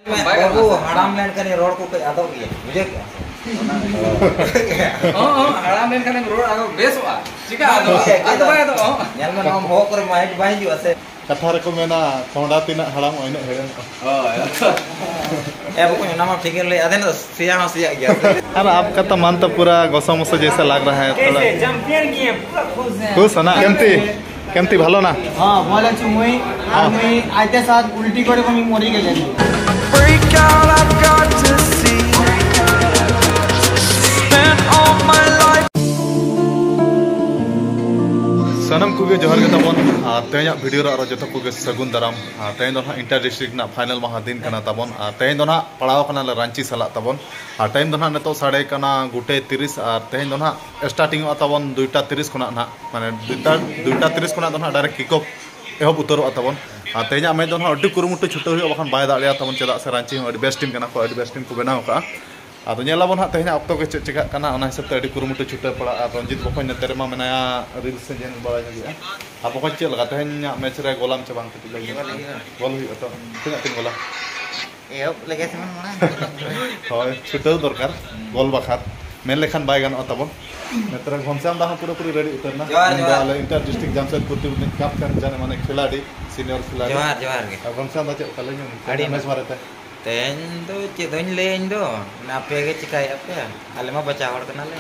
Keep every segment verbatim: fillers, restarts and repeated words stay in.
ᱵᱟᱭ ᱜᱟᱱᱚᱜᱼᱟ᱾ ᱵᱟᱹᱵᱩ, ᱦᱟᱲᱟᱢ ᱞᱮᱱᱠᱷᱟᱱ ᱨᱚᱲ ᱠᱚ ᱠᱟᱹᱡ ᱟᱫᱚᱜ ᱜᱮᱭᱟ, ᱵᱩᱡᱷᱟᱹᱣ ᱠᱮᱜᱼᱟ? ᱦᱚᱸ, ᱦᱚᱸ, ᱦᱟᱲᱟᱢ ᱞᱮᱱᱠᱷᱟᱱᱮᱢ ᱨᱚᱲ ᱟᱫᱚ ᱵᱮᱥᱚᱜᱼᱟ᱾ ᱪᱤᱠᱟ ᱟᱫᱚ? ᱵᱟᱝ, ᱟᱫᱚ ᱵᱟᱭ ᱟᱫᱚᱜᱼᱟ᱾ ᱧᱮᱞ ᱢᱮ, ᱱᱚᱣᱟ ᱵᱚᱦᱚᱜ ᱠᱚᱨᱮ ᱢᱟᱭᱤᱠ ᱵᱟᱭ ᱦᱤᱡᱩᱜᱼᱟ ᱥᱮ᱾ ᱠᱟᱛᱷᱟ ᱨᱮᱠᱚ ᱢᱮᱱᱟ, ᱠᱚᱸᱦᱰᱟ ᱛᱤᱱᱟᱹᱜ ᱦᱟᱲᱟᱢᱚᱜᱼᱟ, ᱤᱱᱟᱹᱜ ᱦᱮᱲᱮᱢᱚᱜᱼᱟ᱾ ᱦᱳᱭ᱾ ᱮ ᱵᱟᱹᱵᱩ, ᱚᱱᱟ ᱢᱟ ᱴᱷᱤᱠ ᱜᱮᱢ ᱞᱟᱹᱭ, ᱟᱫᱮ ᱫᱚ ᱥᱮᱭᱟ ᱦᱚᱸ ᱥᱮᱭᱟᱜ ᱜᱮᱭᱟ ᱥᱮ᱾ ᱟᱨ ᱟᱯ ᱠᱟ ᱛᱚ ᱢᱟᱱ ᱛᱚ ᱯᱩᱨᱟ ᱜᱚᱥᱚ ᱢᱚᱥᱚ ᱡᱮᱥᱟ ᱞᱟᱜ ᱨᱟᱦᱟ ᱦᱟᱭ, ᱛᱷᱚᱲᱟ ᱪᱟᱢᱯᱤᱭᱚᱱ ᱠᱤᱭᱮ, ᱯᱩᱨᱟ ᱠᱷᱩᱥ ᱦᱮ᱾ ᱠᱷᱩᱥ ᱦᱮ ᱱᱟ? ᱠᱮᱢᱛᱤ, ᱠᱮᱢᱛᱤ ᱵᱷᱟᱞᱚ ᱱᱟ? ᱦᱮᱸ, ᱵᱷᱟᱞᱚ ᱟᱪᱷᱩ ᱢᱩᱭ, ᱟᱨ ᱦᱮᱸ᱾ ᱢᱩᱭ ᱟᱡᱛᱮ ᱥᱟᱛ ᱩᱞᱴᱤ ᱠᱚᱨᱮ ᱠᱚ ᱢᱤᱫ ᱢᱚᱨᱤ ᱜᱮ ᱡᱟᱹᱱᱤᱡ᱾ Freak out, I've got to see. Spent all my life. ᱥᱟᱱᱟᱢ ᱠᱚᱜᱮ ᱡᱚᱦᱟᱨ ᱜᱮ ᱛᱟᱵᱚᱱ᱾ ᱟᱨ ᱛᱮᱦᱮᱧᱟᱜ ᱵᱷᱤᱰᱤᱭᱳ ᱨᱮ ᱟᱨᱚ ᱡᱚᱛᱚ ᱠᱚᱜᱮ ᱥᱟᱹᱜᱩᱱ ᱫᱟᱨᱟᱢ᱾ ᱟᱨ ᱛᱮᱦᱮᱧ ᱫᱚ ᱱᱟᱦᱟᱜ ᱤᱱᱴᱟᱨ ᱰᱤᱥᱴᱨᱤᱠᱴ ᱨᱮᱱᱟᱜ ᱯᱷᱟᱭᱱᱟᱞ ᱢᱟᱦᱟ ᱫᱤᱱ ᱠᱟᱱᱟ ᱛᱟᱵᱚᱱ᱾ ᱟᱨ ᱛᱮᱦᱮᱧ ᱫᱚ ᱱᱟᱦᱟᱜ ᱱᱮᱛᱚᱜ ᱥᱟᱲᱮ ᱠᱟᱱᱟ ᱜᱚᱴᱮ ᱛᱤᱨᱤᱥ᱾ ᱟᱨ ᱛᱮᱦᱮᱧ ᱫᱚ ᱱᱟᱦᱟᱜ ᱱᱮᱛᱚᱜ ᱥᱟᱲᱮ ᱠᱟᱱᱟ ᱜᱚᱴᱮ ᱛᱤᱨᱤᱥ, ᱟᱨ ᱛᱮᱦᱮᱧ ᱫᱚ ᱱᱟᱦᱟᱜ ᱥᱴᱟᱨᱴᱤᱝᱚᱜᱼᱟ ᱛᱟᱵᱚᱱ ᱫᱩᱭᱴᱟ ᱛᱤᱨᱤᱥ ᱠᱷᱚᱱᱟᱜ ᱱᱟᱦᱟᱜ, ᱢᱟᱱᱮ ᱫᱩᱭᱴᱟ, ᱫᱩᱭᱴᱟ ᱛᱤᱨᱤᱥ ᱠᱷᱚᱱᱟᱜ ᱫᱚ ᱱᱟᱦᱟᱜ ᱰᱟᱭᱨᱮᱠᱴ ᱠᱤᱠ ᱚᱯᱷ ᱮᱦᱚᱵ ᱩᱛᱟᱹᱨᱚᱜᱼᱟ ᱛᱟᱵᱚᱱ᱾ ᱟᱨ ᱛᱮᱦᱮᱧᱟᱜ ᱢᱮᱪ ᱫᱚ ᱱᱟᱦᱟᱜ ᱟᱹᱰᱤ ᱠᱩᱨᱩᱢᱩᱴᱩ ᱪᱷᱩᱴᱟᱹᱣ ᱦᱩᱭᱩᱜᱼᱟ, ᱵᱟᱠᱷᱟᱱ ᱵᱟᱭ ᱫᱟᱜ ᱞᱮᱭᱟ ᱛᱟᱵᱚᱱ, ᱪᱮᱫᱟᱜ ᱥᱮ ᱨᱟᱺᱪᱤ ᱦᱚᱸ ᱟᱹᱰᱤ ᱵᱮᱥ ᱴᱤᱢ ᱠᱟᱱᱟ ᱠᱚ, ᱟᱹᱰᱤ ᱵᱮᱥ ᱴᱤᱢ ᱠᱚ ᱵᱮᱱᱟᱣ ᱟᱠᱟᱫᱼᱟ᱾ ᱟᱫᱚ ᱧᱮᱞ ᱟᱵᱚᱱ ᱦᱟᱸᱜ ᱛᱮᱦᱮᱧᱟᱜ ᱚᱠᱛᱚ ᱜᱮ ᱪᱮᱫ ᱪᱮᱠᱟᱜ ᱠᱟᱱᱟ, ᱚᱱᱟ ᱦᱤᱥᱟᱹᱵ ᱛᱮ ᱟᱹᱰᱤ ᱠᱩᱨᱩᱢᱩᱴᱩ ᱪᱷᱩᱴᱟᱹᱣ ᱯᱟᱲᱟᱜᱼᱟ᱾ ᱟᱨ ᱨᱚᱧᱡᱤᱛ ᱵᱚᱠᱚᱧ ᱱᱚᱛᱮ ᱨᱮᱢᱟ ᱢᱮᱱᱟᱭᱟ, ᱨᱤᱞᱥ ᱮ ᱧᱮᱞ ᱵᱟᱲᱟᱭ ᱞᱟᱹᱜᱤᱫ᱾ ᱟᱨ ᱵᱚᱠᱚᱧ ᱪᱮᱫ ᱞᱮᱠᱟ ᱛᱮᱦᱮᱧᱟᱜ ᱢᱮᱪ ᱨᱮ ᱜᱳᱞᱟᱢ ᱪᱮ ᱵᱟᱝ? ᱠᱟᱹᱴᱤᱡ ᱞᱟᱹᱭ ᱧᱚᱜ ᱢᱮ᱾ ᱜᱳᱞ ᱦᱩᱭᱩᱜᱼᱟ ᱛᱚ? ᱛᱤᱱᱟᱹᱜ ᱛᱤᱱ ᱜᱳᱞᱟ? ᱮᱦᱚᱵ ᱞᱮᱜᱮ ᱥᱮ ᱢᱟ ᱢᱟᱲᱟᱝ᱾ ᱦᱳᱭ, ᱪᱷᱩᱴᱟᱹᱣ ᱫᱚᱨᱠᱟᱨ ᱜᱳᱞ ᱵᱟᱠᱷᱨᱟ᱾ ᱢᱮᱱ ᱞᱮᱠᱷᱟᱱ ᱵᱟᱭ ᱜᱟᱱᱚᱜᱼᱟ ᱛᱟᱵᱚᱱ᱾ ᱱᱮᱛᱟᱨ ᱜᱷᱚᱱᱥᱭᱟᱢ ᱫᱟ ᱦᱚᱸ ᱯᱩᱨᱟᱹᱯᱩᱨᱤ ᱨᱮᱰᱤ ᱩᱛᱟᱹᱨ ᱮᱱᱟ᱾ ᱡᱚᱦᱟᱨ, ᱩᱱᱤ ᱫᱚ ᱡᱚᱦᱟᱨ᱾ ᱟᱞᱮ ᱤᱱᱴᱟᱨ ᱰᱤᱥᱴᱨᱤᱠᱴ ᱡᱟᱢᱥᱮᱫᱽᱯᱩᱨ ᱴᱤᱢ ᱨᱤᱱᱤᱡ ᱠᱟᱯᱴᱮᱱ ᱡᱟᱱᱮ ᱢᱟᱱᱮ ᱠᱷᱤᱞᱟᱲᱤ, ᱥᱤᱱᱤᱭᱚᱨ ᱠᱷᱤᱞᱟᱲᱤ᱾ ᱡᱚᱦᱟᱨ, ᱡᱚᱦᱟᱨ ᱜᱮ᱾ ᱟᱨ ᱜᱷᱚᱱᱥᱭᱟᱢ ᱫᱟ ᱪᱮᱫ ᱞᱮᱠᱟ ᱞᱟᱹᱭ ᱧᱚᱜ ᱢᱮ ᱟᱹᱰᱤ ᱢᱮᱪ ᱱᱟᱯᱟᱭ᱾ ᱵᱟᱨᱮᱛᱮ? ᱛᱮᱦᱮᱧ ᱫᱚ ᱪᱮᱫ ᱫᱚᱧ ᱞᱟᱹᱭᱟ ᱤᱧ ᱫᱚ, ᱚᱱᱟ ᱟᱯᱮ ᱜᱮ ᱪᱤᱠᱟᱹᱭᱮᱫᱼᱟ ᱯᱮ? ᱟᱞᱮ ᱢᱟ ᱵᱟᱪᱟ ᱦᱚᱲ ᱠᱟᱱᱟᱞᱮ᱾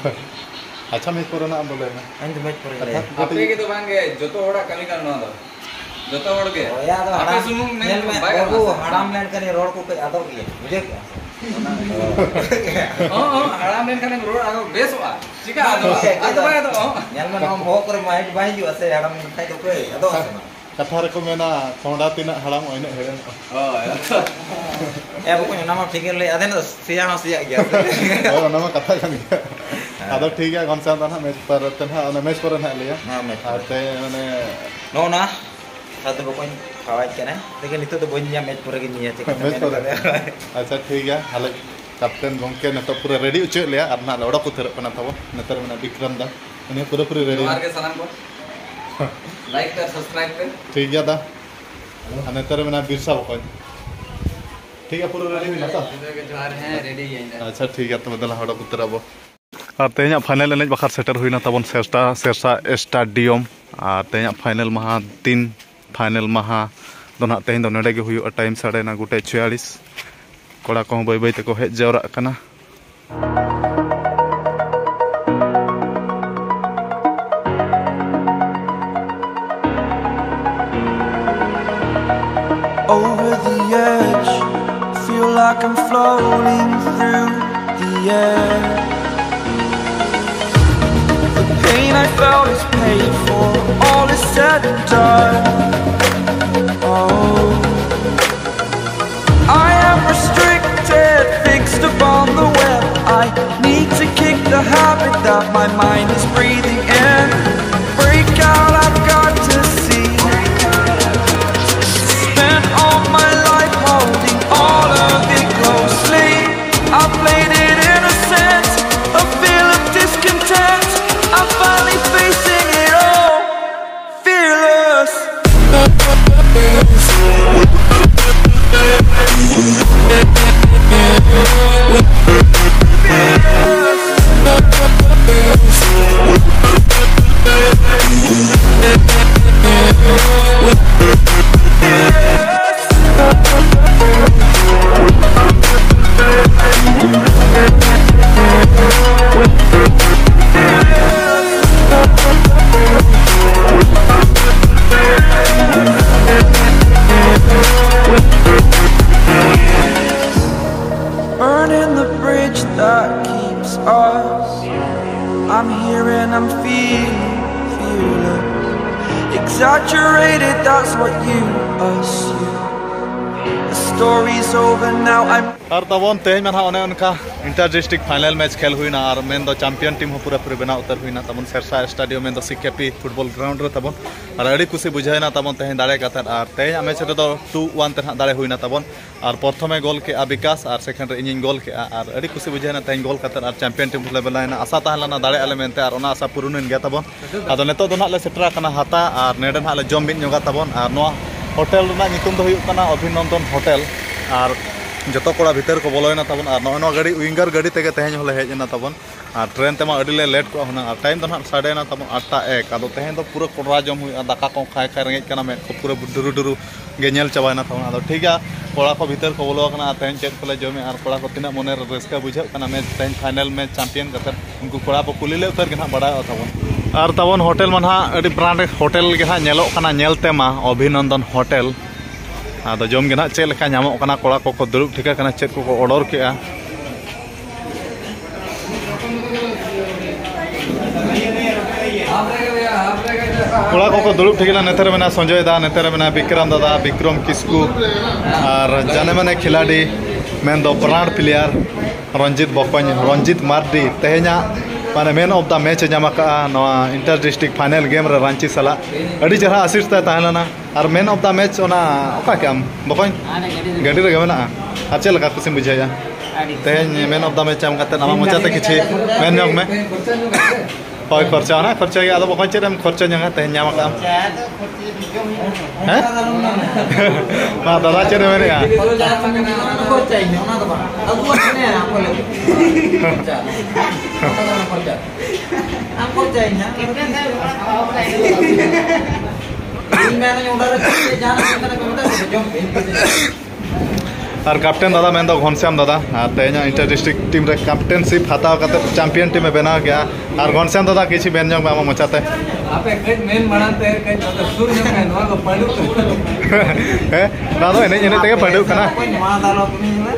ᱟᱪᱪᱷᱟ, ᱢᱮᱪ ᱯᱚᱨᱮ ᱱᱟᱜ ᱟᱢ ᱫᱚ ᱞᱟᱹᱭ ᱢᱮ᱾ ᱤᱧ ᱫᱚ ᱢᱮᱪ ᱯᱚᱨᱮᱧ ᱠᱟᱛᱷᱟ ᱞᱟᱹᱭᱟ᱾ ᱠᱟᱹᱴᱤᱡ ᱟᱯᱮ ᱜᱮ ᱫᱚ ᱵᱟᱝ ᱜᱮ, ᱡᱚᱛᱚ ᱦᱚᱲᱟᱜ ᱠᱟᱹᱢᱤ ᱠᱟᱱᱟ ᱱᱚᱣᱟ ᱫᱚ᱾ ᱡᱚᱛᱚ ᱦᱚᱲ ᱜᱮ᱾ ᱦᱳᱭ, ᱟᱫᱚ ᱟᱯᱮ ᱦᱟᱲᱟᱢ, ᱥᱩᱢᱩᱝ ᱢᱮᱱ ᱧᱮᱞ ᱢᱮ, ᱵᱟᱭ ᱜᱟᱱᱚᱜᱼᱟ ᱵᱟᱹᱵᱩ, ᱥᱮ? ᱦᱟᱲᱟᱢ ᱞᱮᱱᱠᱷᱟᱱ ᱨᱚᱲ ᱠᱚ ᱠᱟᱹᱡ ᱟᱫᱚᱜ ᱜᱮᱭᱟ, ᱵᱩᱡᱷᱟᱹᱣ ᱠᱮᱜᱼᱟ ᱥᱮ? ᱦᱚᱸ, ᱦᱚᱸ, ᱦᱟᱲᱟᱢ ᱞᱮᱱᱠᱷᱟᱱᱮᱢ ᱨᱚᱲ ᱟᱫᱚ ᱵᱮᱥᱚᱜᱼᱟ᱾ ᱪᱤᱠᱟ ᱟᱫᱚ? ᱦᱳᱭ, ᱟᱫᱚ ᱵᱟᱭ ᱟᱫᱚᱜᱼᱟ᱾ ᱧᱮᱞ ᱢᱮ, ᱱᱚᱣᱟ ᱵᱚᱦᱚᱜ ᱠᱚᱨᱮ ᱢᱟᱭᱤᱠ ᱵᱟᱭ ᱦᱤᱡᱩᱜᱼᱟ ᱥᱮ, ᱦᱟᱲᱟᱢ ᱞᱮᱱᱠᱷᱟᱡ ᱫᱚ ᱠᱟᱹᱡ ᱟᱫᱚᱜᱼᱟ ᱥᱮ ᱵᱟᱝ? ᱠᱟᱛᱷᱟ ᱨᱮᱠᱚ ᱢᱮᱱᱟ, ᱠᱚᱸᱦᱰᱟ ᱛᱤᱱᱟᱹᱜ ᱦᱟᱲᱟᱢᱚᱜᱼᱟ, ᱤᱱᱟᱹᱜ ᱦᱮᱲᱮᱢᱚᱜᱼᱟ᱾ ᱦᱳᱭ᱾ ᱮ ᱵᱚᱠᱚᱧ, ᱚᱱᱟ ᱢᱟ ᱴᱷᱤᱠ ᱜᱮᱢ ᱞᱟᱹᱭ, ᱟᱫᱮ ᱱᱚ ᱥᱮᱭᱟ ᱦᱚᱸ ᱥᱮᱭᱟᱜ ᱜᱮᱭᱟ᱾ ᱦᱳᱭ, ᱚᱱᱟ ᱢᱟ ᱠᱟᱛᱷᱟ ᱠᱟᱱ ᱜᱮᱭᱟ᱾ ᱦᱮᱸ᱾ ᱟᱫᱚ ᱴᱷᱤᱠ ᱜᱮᱭᱟ, ᱜᱷᱚᱱᱥᱭᱟᱢ ᱫᱟ ᱱᱟᱦᱟᱜ ᱢᱮᱪ ᱯᱚᱨᱮ ᱛᱮ ᱱᱟᱦᱟᱜ, ᱚᱱᱟ ᱢᱮᱪ ᱯᱚᱨᱮ ᱱᱟᱦᱟᱜ ᱞᱟᱹᱭᱟ᱾ ᱦᱮᱸ, ᱢᱮᱪ ᱟᱨ ᱯᱚᱨᱮ᱾ ᱛᱮ ᱢᱟᱱᱮ ᱱᱚᱜᱼᱚ ᱱᱟ ᱥᱟᱫᱷᱩ ᱵᱚᱠᱚᱧ ᱠᱷᱟᱣᱟᱭ ᱠᱟᱱᱟᱭ᱾ ᱞᱮᱠᱤᱱ ᱱᱤᱛᱚᱜ ᱫᱚ ᱵᱟᱹᱧ ᱧᱟᱢ, ᱢᱮᱪ ᱯᱚᱨᱮ ᱜᱤᱧ ᱧᱮᱞ ᱪᱮᱫ ᱠᱟᱛᱮ ᱢᱮᱪ ᱢᱮᱱᱟᱜ ᱯᱚᱨᱮ᱾ ᱠᱟᱫᱮᱭᱟ᱾ ᱟᱪᱪᱷᱟ, ᱴᱷᱤᱠ ᱜᱮᱭᱟ᱾ ᱟᱞᱮ ᱠᱮᱯᱴᱮᱱ ᱜᱚᱢᱠᱮ ᱱᱤᱛᱚᱜ ᱯᱩᱨᱟᱹ ᱨᱮᱰᱤ ᱦᱚᱪᱚᱭᱮᱫ ᱞᱮᱭᱟ ᱟᱨ ᱱᱟᱦᱟᱜ ᱞᱮ ᱚᱰᱚᱠ ᱩᱛᱟᱹᱨᱚᱜ ᱠᱟᱱᱟ ᱛᱟᱵᱚᱱ᱾ ᱱᱮᱛᱟᱨ ᱢᱮᱱᱟᱜ ᱵᱤᱠᱨᱚᱢ ᱫᱟ, ᱩᱱᱤ ᱦᱚᱸ ᱯᱩᱨᱟᱹᱯᱩᱨᱤ ᱨᱮᱰᱤ ᱡᱚᱦᱟᱨ ᱜᱮ ᱥᱟᱱᱟᱢ ᱠᱚ᱾ ᱞᱟᱭᱤᱠ ᱟᱨ ᱥᱟᱵᱥᱠᱨᱟᱭᱤᱵ ᱯᱮ᱾ ᱴᱷᱤᱠ ᱜᱮᱭᱟ ᱫᱟ᱾ ᱟᱨ ᱱᱮᱛᱟᱨ ᱢᱮᱱᱟᱜ ᱵᱤᱨᱥᱟ ᱵᱚᱠᱚᱧ᱾ ᱴᱷᱤᱠ ᱜᱮᱭᱟ, ᱯᱩᱨᱟᱹ ᱨᱮᱰᱤ ᱢᱮᱱᱟᱜ ᱛᱚ? ᱡᱚᱦᱟᱨ, ᱦᱮᱸ, ᱨᱮᱰᱤ ᱜᱮᱭᱟᱹᱧ ᱫᱟ᱾ ᱟᱪᱪᱷᱟ, ᱴᱷᱤᱠ ᱜᱮᱭᱟ, ᱛᱚᱵᱮ ᱫᱮᱞᱟ ᱦᱚᱲ ᱩᱛᱟᱹᱨ ᱟᱵᱚ᱾ ᱟᱨ ᱛᱮᱦᱮᱧᱟᱜ ᱯᱷᱟᱭᱱᱮᱞ ᱮᱱᱮᱡ ᱵᱟᱠᱷᱨᱟ ᱥᱮᱴᱮᱨ ᱦᱩᱭᱱᱟ ᱛᱟᱵᱚᱱ ᱥᱮᱨᱥᱟ, ᱥᱮᱨᱥᱟ ᱥᱴᱮᱰᱤᱭᱟᱢ᱾ ᱟᱨ ᱛᱮᱦᱮᱧᱟᱜ ᱯᱷᱟᱭᱱᱮᱞ ᱢᱟᱦᱟ ᱫᱤᱱ, ᱯᱷᱟᱭᱱᱮᱞ ᱢᱟᱦᱟ ᱫᱚ ᱱᱟᱦᱟᱜ ᱛᱮᱦᱮᱧ ᱫᱚ ᱱᱚᱰᱮ ᱜᱮ ᱦᱩᱭᱩᱜᱼᱟ᱾ ᱴᱟᱭᱤᱢ ᱥᱟᱰᱮᱭᱮᱱᱟ ᱜᱚᱴᱮᱡ ᱪᱷᱤᱭᱟᱞᱤᱥ᱾ ᱠᱚᱲᱟ ᱠᱚᱦᱚᱸ ᱵᱟᱹᱭ ᱵᱟᱹᱭ ᱛᱮᱠᱚ ᱦᱮᱡ ᱡᱟᱣᱨᱟᱜ ᱠᱟᱱᱟ᱾ Over the edge, feel like I'm floating through the air. The pain I felt is paid for, all is said and done. Oh, I am restricted, fixed upon the web. I need to kick the habit that my mind is breathing in. Break out, I've got to see. Spent all my life holding all of it closely. I played it innocent, a feel of discontent. I'm finally facing it all, fearless. Burning the bridge that keeps us. I'm here and I'm feeling, feeling exaggerated, that's what you assume. The story's over now, I'm ᱟᱨ ᱛᱟᱵᱚᱱ ᱛᱮᱦᱮᱧ ᱢᱟ ᱱᱟᱦᱟᱜ ᱚᱱᱮ ᱚᱱᱠᱟ inter district final match ᱠᱷᱮᱞ ᱦᱩᱭᱱᱟ ᱟᱨ ᱢᱮᱱᱫᱚ champion team ᱦᱚᱸ ᱯᱩᱨᱟᱹᱯᱩᱨᱤ ᱵᱮᱱᱟᱣ ᱩᱛᱟᱹᱨ ᱦᱩᱭᱱᱟ ᱛᱟᱵᱚᱱ ᱥᱮᱨᱥᱟ ᱥᱴᱮᱰᱤᱭᱟᱢ, ᱢᱮᱱᱫᱚ ᱥᱤᱠᱮᱯᱤ ᱯᱷᱩᱴᱵᱚᱞ ᱜᱨᱟᱣᱩᱱᱰ ᱨᱮ ᱛᱟᱵᱚᱱ᱾ ᱟᱨ ᱟᱹᱰᱤ ᱠᱩᱥᱤ ᱵᱩᱡᱷᱟᱹᱣᱮᱱᱟ ᱛᱟᱵᱚᱱ ᱛᱮᱦᱮᱧ ᱫᱟᱲᱮ ᱠᱟᱛᱮᱫ᱾ ᱟᱨ ᱛᱮᱦᱮᱧᱟᱜ ᱢᱮᱪ ᱨᱮᱫᱚ ᱴᱩ ᱚᱣᱟᱱ ᱛᱮ ᱱᱟᱦᱟᱜ ᱫᱟᱲᱮ ᱦᱩᱭᱱᱟ ᱛᱟᱵᱚᱱ᱾ ᱟᱨ ᱯᱨᱚᱛᱷᱚᱢᱮ ᱜᱳᱞ ᱠᱮᱜᱼᱟ ᱵᱤᱠᱟᱥ ᱟᱨ ᱥᱮᱠᱮᱱᱰ ᱨᱮ ᱤᱧᱤᱧ ᱜᱳᱞ ᱠᱮᱜᱼᱟ᱾ ᱟᱨ ᱟᱹᱰᱤ ᱠᱩᱥᱤ ᱵᱩᱡᱷᱟᱹᱣᱮᱱᱟ ᱛᱮᱦᱮᱧ ᱜᱳᱞ ᱠᱟᱛᱮᱫ ᱟᱨ ᱪᱟᱢᱯᱤᱭᱟᱱ ᱴᱤᱢ ᱞᱮ ᱵᱮᱱᱟᱣᱮᱱᱟ᱾ ᱟᱥᱟ ᱛᱟᱦᱮᱸ ᱞᱮᱱᱟ ᱫᱟᱲᱮᱭᱟᱜᱼᱟ ᱞᱮ ᱢᱮᱱᱛᱮ, ᱟᱨ ᱚᱱᱟ ᱟᱥᱟ ᱯᱩᱨᱩᱱᱮᱱ ᱜᱮᱭᱟ ᱛᱟᱵᱚᱱ᱾ ᱟᱫᱚ ᱱᱤᱛᱚᱜ ᱫᱚ ᱱᱟᱦᱟᱜ ᱞᱮ ᱥᱮᱴᱮᱨ ᱟᱠᱟᱱᱟ ᱦᱟᱛᱟ, ᱟᱨ ᱱᱚᱰᱮ ᱱᱟᱦᱟᱜ ᱞᱮ ᱡᱚᱢ ᱢᱤᱫ ᱧᱚᱜᱟ ᱛᱟᱵᱚᱱ᱾ ᱟᱨ ᱱᱚᱣᱟ ᱦᱳᱴᱮᱞ ᱨᱮᱱᱟᱜ ᱧᱩᱛᱩᱢ ᱫᱚ ᱦᱩᱭᱩᱜ ᱠᱟᱱᱟ ᱚᱵᱷᱤᱱᱚᱱᱫᱚᱱ ᱦᱳᱴᱮᱞ᱾ ᱟᱨ ᱡᱚᱛᱚ ᱠᱚᱲᱟ ᱵᱷᱤᱛᱟᱹᱨ ᱠᱚ ᱵᱚᱞᱚᱭᱮᱱᱟ ᱛᱟᱵᱚᱱ᱾ ᱟᱨ ᱱᱚᱜᱼᱚᱭ ᱱᱚᱣᱟ ᱜᱟᱹᱰᱤ, ᱩᱭᱤᱝᱜᱟᱨ ᱜᱟᱹᱰᱤ ᱛᱮᱜᱮ ᱛᱮᱦᱮᱧ ᱦᱚᱸᱞᱮ ᱦᱮᱡ ᱮᱱᱟ ᱛᱟᱵᱚᱱ᱾ ᱟᱨ ᱴᱨᱮᱱ ᱛᱮᱢᱟ ᱟᱹᱰᱤ ᱞᱮ ᱞᱮᱴ ᱠᱚᱜᱼᱟ ᱦᱩᱱᱟᱹᱝ᱾ ᱟᱨ ᱴᱟᱭᱤᱢ ᱫᱚ ᱱᱟᱦᱟᱜ ᱥᱟᱰᱮᱭᱮᱱᱟ ᱛᱟᱵᱚᱱ ᱟᱴᱴᱟ ᱮᱠ᱾ ᱟᱫᱚ ᱛᱮᱦᱮᱧ ᱫᱚ ᱯᱩᱨᱟᱹ ᱠᱚᱰᱨᱟ ᱡᱚᱢ ᱦᱩᱭᱩᱜᱼᱟ, ᱫᱟᱠᱟ ᱠᱚ ᱠᱷᱟᱭ ᱠᱷᱟᱭ ᱨᱮᱸᱜᱮᱡ ᱠᱟᱱᱟ, ᱢᱮᱫ ᱠᱚ ᱯᱩᱨᱟᱹ ᱰᱩᱨᱩ ᱰᱩᱨᱩ ᱜᱮ ᱧᱮᱞ ᱪᱟᱵᱟᱭᱮᱱᱟ ᱛᱟᱵᱚᱱ᱾ ᱟᱫᱚ ᱴᱷᱤᱠ ᱜᱮᱭᱟ, ᱠᱚᱲᱟ ᱠᱚ ᱵᱷᱤᱛᱟᱹᱨ ᱠᱚ ᱵᱚᱞᱚ ᱟᱠᱟᱱᱟ᱾ ᱟᱨ ᱛᱮᱦᱮᱧ ᱪᱮᱫ ᱠᱚᱞᱮ ᱡᱚᱢᱮᱫᱼᱟ ᱟᱨ ᱠᱚᱲᱟ ᱠᱚ ᱛᱤᱱᱟᱹᱜ ᱢᱚᱱᱮ ᱨᱮ ᱨᱟᱹᱥᱠᱟᱹ ᱵᱩᱡᱷᱟᱹᱜ ᱠᱟᱱᱟ ᱢᱮᱪ ᱛᱮᱦᱮᱧ ᱯᱷᱟᱭᱱᱮᱞ ᱢᱮᱪ ᱪᱟᱢᱯᱤᱭᱟᱱ ᱠᱟᱛᱮᱫ, ᱩᱱᱠᱩ ᱠᱚᱲᱟ ᱠᱚ ᱠᱩᱞᱤ ᱞᱮ ᱩᱛᱟᱹᱨ ᱜᱮ ᱱᱟᱦᱟᱜ ᱵᱟᱲᱟᱭᱚᱜᱼᱟ ᱛᱟᱵᱚᱱ᱾ ᱟᱨ ᱛᱟᱵᱚᱱ ᱦᱳᱴᱮᱞ ᱢᱟ ᱱᱟᱦᱟᱜ ᱟᱹᱰᱤ ᱵᱨᱟᱱᱰ ᱦᱳᱴᱮᱞ ᱜᱮ ᱱᱟᱦᱟᱜ ᱧᱮᱞᱚᱜ ᱠᱟᱱᱟ ᱧᱮᱞ ᱛᱮᱢᱟ, ᱚᱵᱷᱤᱱᱚᱱᱫᱚᱱ ᱦᱳᱴᱮᱞ᱾ ᱟᱫᱚ ᱡᱚᱢ ᱜᱮ ᱱᱟᱦᱟᱜ ᱪᱮᱫ ᱞᱮᱠᱟ ᱧᱟᱢᱚᱜ ᱠᱟᱱᱟ, ᱠᱚᱲᱟ ᱠᱚᱠᱚ ᱫᱩᱲᱩᱵ ᱴᱷᱤᱠᱟ ᱠᱟᱱᱟ, ᱪᱮᱫ ᱠᱚᱠᱚ ᱚᱰᱚᱨ ᱠᱮᱜᱼᱟ᱾ ᱠᱚᱲᱟ ᱠᱚᱠᱚ ᱫᱩᱲᱩᱵ ᱴᱷᱤᱠ ᱮᱱᱟ᱾ ᱱᱚᱛᱮ ᱨᱮ ᱢᱮᱱᱟᱭᱟ ᱥᱚᱧᱡᱚᱭ ᱫᱟ, ᱱᱚᱛᱮ ᱨᱮ ᱢᱮᱱᱟᱭᱟ ᱵᱤᱠᱨᱚᱢ ᱫᱟᱫᱟ, ᱵᱤᱠᱨᱚᱢ ᱠᱤᱥᱠᱩ, ᱟᱨ ᱡᱟᱱᱮ ᱢᱟᱱᱮ ᱠᱷᱤᱞᱟᱲᱤ, ᱢᱮᱱᱫᱚ ᱵᱨᱟᱱᱰ ᱯᱞᱮᱭᱟᱨ ᱨᱚᱧᱡᱤᱛ ᱵᱚᱠᱚᱧ, ᱨᱚᱧᱡᱤᱛ ᱢᱟᱨᱰᱤ᱾ ᱛᱮᱦᱮᱧᱟᱜ ᱢᱟᱱᱮ ᱢᱮᱱ ᱚᱯᱷ ᱫᱟ ᱢᱮᱪ ᱮ ᱧᱟᱢ ᱟᱠᱟᱫᱼᱟ ᱱᱚᱣᱟ ᱤᱱᱴᱟᱨ ᱰᱤᱥᱴᱨᱤᱠᱴ ᱯᱷᱟᱭᱱᱮᱞ ᱜᱮᱢ ᱨᱮ ᱨᱟᱺᱪᱤ ᱥᱟᱞᱟᱜ᱾ ᱟᱹᱰᱤ ᱪᱮᱦᱨᱟ ᱟᱥᱤᱥ ᱛᱟᱭ ᱛᱟᱦᱮᱸ ᱞᱮᱱᱟ᱾ ᱟᱨ ᱢᱮᱱ ᱚᱯᱷ ᱫᱟ ᱢᱮᱪ ᱚᱱᱟ ᱚᱠᱟ ᱠᱮᱜ ᱟᱢ ᱵᱚᱠᱚᱧ? ᱜᱟᱹᱰᱤ ᱨᱮᱜᱮ ᱢᱮᱱᱟᱜᱼᱟ᱾ ᱟᱨ ᱪᱮᱫ ᱞᱮᱠᱟ ᱠᱩᱥᱤᱢ ᱵᱩᱡᱷᱟᱹᱣᱮᱫᱼᱟ? ᱛᱮᱦᱮᱧ ᱢᱮᱱ ᱚᱯᱷ ᱫᱟ ᱢᱮᱪ ᱧᱟᱢ ᱠᱟᱛᱮ ᱟᱢᱟᱜ ᱢᱚᱪᱟᱛᱮ ᱠᱤᱪᱷᱤ ᱢᱮᱱ ᱧᱚᱜ ᱢᱮ᱾ ᱦᱳᱭ, ᱠᱷᱚᱨᱪᱟ, ᱚᱱᱟ ᱠᱷᱚᱨᱪᱟ ᱜᱮ᱾ ᱟᱫᱚ ᱵᱚᱠᱚᱧ ᱪᱮᱫ ᱮᱢ ᱠᱷᱚᱨᱪᱟ ᱧᱚᱜᱟ ᱛᱮᱦᱮᱧ ᱧᱟᱢ ᱟᱠᱟᱫ ᱟᱢ? ᱦᱮᱸ? ᱢᱟ ᱫᱟᱫᱟ ᱪᱮᱫ ᱮ ᱢᱮᱱᱮᱫᱼᱟ? ᱟᱨ ᱠᱮᱯᱴᱮᱱ ᱫᱟᱫᱟ ᱢᱮᱱᱫᱚ ᱜᱷᱚᱱᱥᱭᱟᱢ ᱫᱟᱫᱟ, ᱟᱨ ᱛᱮᱦᱮᱧᱟᱜ ᱤᱱᱴᱟᱨ ᱰᱤᱥᱴᱨᱤᱠᱴ ᱴᱤᱢ ᱨᱮ ᱠᱮᱯᱴᱮᱱᱥᱤᱯ ᱦᱟᱛᱟᱣ ᱠᱟᱛᱮ ᱪᱟᱢᱯᱤᱭᱟᱱ ᱴᱤᱢ ᱮ ᱵᱮᱱᱟᱣ ᱠᱮᱜᱼᱟ᱾ ᱟᱨ ᱜᱷᱚᱱᱥᱭᱟᱢ ᱫᱟᱫᱟ, ᱠᱤᱪᱷᱩ ᱢᱮᱱ ᱧᱚᱜ ᱢᱮ ᱟᱢᱟᱜ ᱢᱚᱪᱟᱛᱮ᱾ ᱟᱯᱮ ᱠᱟᱹᱡ ᱢᱮᱱ ᱢᱟᱲᱟᱝ ᱛᱮ ᱠᱟᱹᱡ ᱱᱚᱛᱮ ᱥᱩᱨ ᱧᱚᱜ ᱢᱮ, ᱱᱚᱣᱟ ᱫᱚ ᱯᱟᱹᱰᱩᱜ ᱠᱟᱱᱟ᱾ ᱦᱮᱸ, ᱱᱚᱣᱟ ᱫᱚ ᱮᱱᱮᱡ ᱮᱱᱮᱡ ᱛᱮᱜᱮ ᱯᱟᱹᱰᱩᱜ ᱠᱟᱱᱟ᱾ ᱱᱚᱣᱟ ᱫᱚ ᱟᱞᱚ ᱠᱟᱹᱢᱤ ᱢᱮ᱾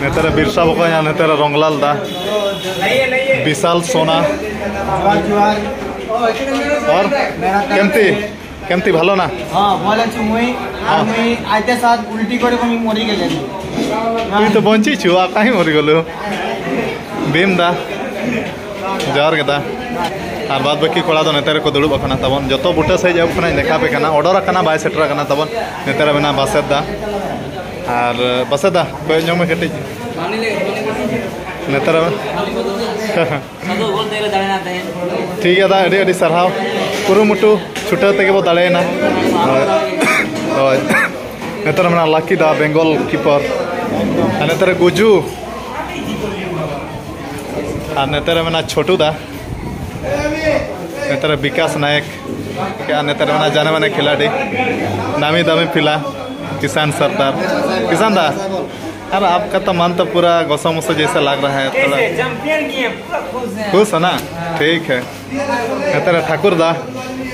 ᱱᱮᱛᱟᱨ ᱵᱤᱨᱥᱟ ᱵᱚᱠᱚᱧ, ᱱᱮᱛᱟᱨ ᱨᱚᱝᱞᱟᱞ ᱫᱟ, ᱵᱤᱥᱟᱞ ᱥᱳᱱᱟ᱾ ᱟᱨ ᱠᱮᱢᱛᱤ, ᱠᱮᱢᱛᱤ ᱵᱷᱟᱞᱚ ᱱᱟ? ᱦᱮᱸ, ᱵᱷᱟᱞᱚ ᱟᱪᱷᱩ ᱢᱩᱭ, ᱟᱨ ᱦᱮᱸ᱾ ᱢᱩᱭ ᱟᱡᱛᱮ ᱥᱟᱛ ᱩᱞᱴᱤ ᱠᱚᱨᱮ ᱠᱚ ᱢᱩᱭ ᱢᱚᱨᱤ ᱜᱮᱞᱮ᱾ তুই তো বঞ্চিছু, আর কাহি মরি গেল। ভীম দা, ᱡᱚᱦᱟᱨ ᱜᱮ ᱫᱟ᱾ ᱟᱨ ᱵᱟᱫ ᱵᱟᱹᱠᱤ ᱠᱚᱲᱟ ᱫᱚ ᱱᱮᱛᱟᱨ ᱠᱚ ᱫᱩᱲᱩᱵ ᱟᱠᱟᱱᱟ ᱛᱟᱵᱚᱱ᱾ ᱡᱚᱛᱚ ᱵᱩᱴᱟᱹ ᱥᱟᱹᱦᱤᱡ ᱟᱹᱜᱩ ᱠᱷᱚᱱᱟᱜ ᱤᱧ ᱫᱮᱠᱷᱟᱣ ᱟᱯᱮ ᱠᱟᱱᱟ᱾ ᱚᱰᱚᱨ ᱟᱠᱟᱱᱟ, ᱵᱟᱭ ᱥᱮᱴᱮᱨ ᱟᱠᱟᱱᱟ ᱛᱟᱵᱚᱱ᱾ ᱱᱮᱛᱟᱨ ᱢᱮᱱᱟᱜᱼᱟ ᱵᱟᱥᱮᱫ ᱫᱟ᱾ ᱟᱨ ᱵᱟᱥᱮᱫ ᱫᱟ, ᱠᱚᱭᱚᱜ ᱧᱚᱜ ᱢᱮ ᱠᱟᱹᱴᱤᱡ᱾ ᱱᱮᱛᱟᱨ ᱴᱷᱤᱠ ᱜᱮᱭᱟ ᱫᱟ, ᱟᱹᱰᱤ ᱟᱹᱰᱤ ᱥᱟᱨᱦᱟᱣ᱾ ᱠᱩᱨᱩᱢᱩᱴᱩ ᱪᱷᱩᱴᱟᱹᱣ ᱛᱮᱜᱮ ᱵᱚ ᱫᱟᱲᱮᱭᱮᱱᱟ᱾ ᱦᱳᱭ᱾ ᱱᱮᱛᱟᱨ ᱢᱮᱱᱟᱜ ᱞᱟᱠᱤ ᱫᱟ, ᱵᱮᱝᱜᱚᱞ ᱠᱤᱯᱟᱨ᱾ ᱟᱨ ᱱᱮᱛᱟᱨ ᱜᱩᱡᱩ᱾ ᱟᱨ ᱱᱮᱛᱟᱨ ᱢᱮᱱᱟᱜ ᱪᱷᱳᱴᱩ ᱫᱟ᱾ ᱱᱮᱛᱟᱨ ᱵᱤᱠᱟᱥ ᱱᱟᱭᱮᱠ᱾ ᱟᱨ ᱱᱮᱛᱟᱨ ᱢᱮᱱᱟᱜ ᱡᱟᱱᱮ ᱢᱟᱱᱮ ᱠᱷᱤᱞᱟᱰᱤ, ᱱᱟᱢᱤ ᱫᱟᱢᱤ ᱯᱤᱞᱟ, ᱠᱤᱥᱟᱱ ᱥᱚᱨᱫᱟᱨ᱾ ᱠᱤᱥᱟᱱ ᱫᱟ, ᱟᱨ ᱟᱯᱠᱟ ᱛᱚ ᱢᱚᱱ ᱛᱚ ᱯᱩᱨᱟ ᱜᱚᱥᱚ ᱢᱚᱥᱚ ᱡᱮᱥᱟ ᱞᱟᱜ ᱨᱟᱦᱟ ᱦᱟᱭ ᱛᱷᱚᱲᱟ᱾ ᱠᱷᱩᱥ ᱦᱮ ᱱᱟ? ᱴᱷᱤᱠ ᱦᱮ᱾ ᱱᱮᱛᱟᱨ ᱴᱷᱟᱠᱩᱨ ᱫᱟ᱾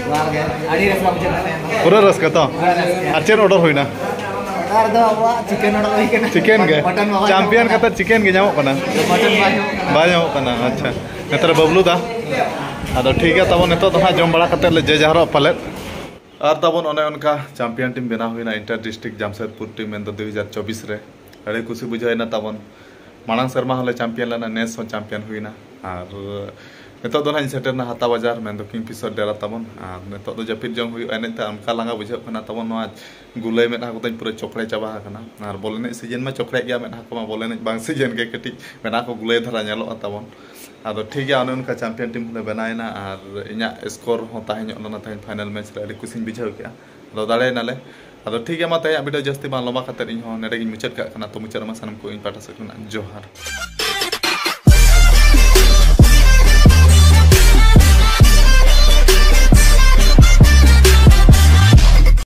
ᱡᱚᱦᱟᱨ ᱜᱮ᱾ ᱟᱹᱰᱤ ᱨᱟᱹᱥᱠᱟᱹ ᱵᱩᱡᱷᱟᱹᱜ ᱠᱟᱱᱟ ᱛᱮᱦᱮᱧ ᱫᱚ᱾ ᱯᱩᱨᱟᱹ ᱨᱟᱹᱥᱠᱟᱹ ᱛᱚ? ᱯᱩᱨᱟᱹ ᱨᱟᱹᱥᱠᱟᱹ᱾ ᱟᱨ ᱪᱮᱫ ᱚᱰᱟᱨ ᱦᱩᱭᱱᱟ? ᱚᱰᱟᱨ ᱫᱚ ᱟᱵᱚᱣᱟᱜ ᱪᱤᱠᱮᱱ ᱚᱰᱟᱨ ᱦᱩᱭ ᱠᱟᱱᱟ᱾ ᱪᱤᱠᱮᱱ ᱜᱮ? ᱢᱚᱴᱚᱱ ᱢᱟ ᱵᱟᱭ ᱪᱟᱢᱯᱤᱭᱟᱱ ᱧᱟᱢᱚᱜ ᱠᱟᱱᱟ᱾ ᱠᱟᱛᱮ ᱪᱤᱠᱮᱱ ᱜᱮ ᱧᱟᱢᱚᱜ ᱠᱟᱱᱟ? ᱢᱚᱴᱚᱱ ᱵᱟᱭ ᱧᱟᱢᱚᱜ ᱠᱟᱱᱟ᱾ ᱵᱟᱭ ᱧᱟᱢᱚᱜ ᱠᱟᱱᱟ, ᱟᱪᱪᱷᱟ᱾ ᱱᱮᱛᱟᱨ ᱵᱟᱹᱵᱞᱩ ᱫᱟ᱾ ᱟᱫᱚ ᱴᱷᱤᱠ ᱜᱮᱭᱟ, ᱛᱟᱵᱚᱱ ᱱᱤᱛᱚᱜ ᱫᱚ ᱦᱟᱸᱜ ᱡᱚᱢ ᱵᱟᱲᱟ ᱠᱟᱛᱮ ᱞᱮ ᱡᱮ ᱡᱟᱦᱟᱨᱚᱜ ᱯᱟᱞᱮᱫ᱾ ᱟᱨ ᱛᱟᱵᱚᱱ ᱚᱱᱮ ᱚᱱᱠᱟ ᱪᱟᱢᱯᱤᱭᱟᱱ ᱴᱤᱢ ᱵᱮᱱᱟᱣ ᱦᱩᱭᱱᱟ, ᱤᱱᱴᱟᱨ ᱰᱤᱥᱴᱨᱤᱠᱴ ᱡᱟᱢᱥᱮᱫᱽᱯᱩᱨ ᱴᱤᱢ, ᱢᱮᱱᱫᱚ ᱫᱩ ᱦᱟᱡᱟᱨ ᱪᱚᱵᱵᱤᱥ ᱨᱮ᱾ ᱟᱹᱰᱤ ᱠᱩᱥᱤ ᱵᱩᱡᱷᱟᱹᱣ ᱮᱱᱟ ᱛᱟᱵᱚᱱ᱾ ᱢᱟᱲᱟᱝ ᱥᱮᱨᱢᱟ ᱦᱚᱸᱞᱮ ᱪᱟᱢᱯᱤᱭᱟᱱ ᱞᱮᱱᱟ, ᱱᱮᱥ ᱦᱚᱸ ᱪᱟᱢᱯᱤᱭᱟᱱ ᱦᱩᱭᱱᱟ᱾ ᱟᱨ ᱱᱤᱛᱚᱜ ᱫᱚ ᱱᱟᱦᱟᱜ ᱤᱧ ᱥᱮᱴᱮᱨᱱᱟ ᱦᱟᱛᱟ ᱵᱟᱡᱟᱨ, ᱢᱮᱱᱫᱚ ᱠᱤᱝ ᱯᱷᱤᱥᱟᱨ ᱰᱮᱨᱟ ᱛᱟᱵᱚᱱ᱾ ᱟᱨ ᱱᱤᱛᱚᱜ ᱫᱚ ᱡᱟᱹᱯᱤᱫ ᱡᱚᱝ ᱦᱩᱭᱩᱜᱼᱟ, ᱮᱱᱮᱡ ᱛᱮ ᱚᱱᱠᱟ ᱞᱟᱸᱜᱟ ᱵᱩᱡᱷᱟᱹᱜ ᱠᱟᱱᱟ ᱛᱟᱵᱚᱱ᱾ ᱱᱚᱣᱟ ᱜᱩᱞᱟᱹᱭ ᱢᱮᱫᱦᱟ ᱠᱚᱫᱚᱧ ᱯᱩᱨᱟᱹ ᱪᱚᱠᱲᱮ ᱪᱟᱵᱟ ᱟᱠᱟᱱᱟ᱾ ᱟᱨ ᱵᱚᱞ ᱮᱱᱮᱡ ᱥᱤᱡᱮᱱ ᱢᱟ ᱪᱚᱠᱲᱮᱜ ᱜᱮᱭᱟ ᱢᱮᱫᱦᱟ ᱠᱚᱢᱟ, ᱵᱚᱞ ᱮᱱᱮᱡ ᱵᱟᱝ ᱥᱤᱡᱮᱱ ᱜᱮ ᱠᱟᱹᱴᱤᱡ ᱢᱮᱫᱦᱟ ᱠᱚ ᱜᱩᱞᱟᱹᱭ ᱫᱷᱟᱨᱟ ᱧᱮᱞᱚᱜᱼᱟ ᱛᱟᱵᱚᱱ᱾ ᱟᱫᱚ ᱴᱷᱤᱠ ᱜᱮᱭᱟ, ᱚᱱᱮ ᱚᱱᱠᱟ ᱪᱟᱢᱯᱤᱭᱟᱱ ᱴᱤᱢ ᱦᱚᱸᱞᱮ ᱵᱮᱱᱟᱣ ᱮᱱᱟ᱾ ᱟᱨ ᱤᱧᱟᱹᱜ ᱥᱠᱳᱨ ᱦᱚᱸ ᱛᱟᱦᱮᱸ ᱧᱚᱜ ᱞᱮᱱᱟ ᱛᱮᱦᱮᱧ ᱯᱷᱟᱭᱱᱟᱞ ᱢᱮᱪ ᱨᱮ, ᱟᱹᱰᱤ ᱠᱩᱥᱤᱧ ᱵᱩᱡᱷᱟᱹᱣ ᱠᱮᱜᱼᱟ᱾ ᱟᱫᱚ ᱫᱟᱲᱮᱭᱮᱱᱟᱞᱮ᱾ ᱟᱫᱚ ᱴᱷᱤᱠ ᱜᱮᱭᱟ, ᱢᱟ ᱛᱮᱦᱮᱧᱟᱜ ᱵᱷᱤᱰᱤᱭᱳ ᱡᱟᱹᱥᱛᱤ ᱵᱟᱝ ᱞᱚᱢᱵᱟ ᱠᱟᱛᱮᱫ ᱤᱧ ᱦᱚᱸ ᱱᱚᱰᱮ ᱜᱤᱧ ᱢᱩᱪᱟᱹᱫ ᱠᱟᱜ ᱠᱟᱱᱟ᱾ ᱛᱚ ᱢᱩᱪᱟᱹᱫ ᱨᱮᱢᱟ ᱥᱟᱱᱟᱢ ᱠᱚ ᱤᱧ ᱯᱟᱦᱴᱟ ᱥᱮᱫ ᱠᱷᱚᱱᱟᱜ ᱡᱚᱦᱟᱨ᱾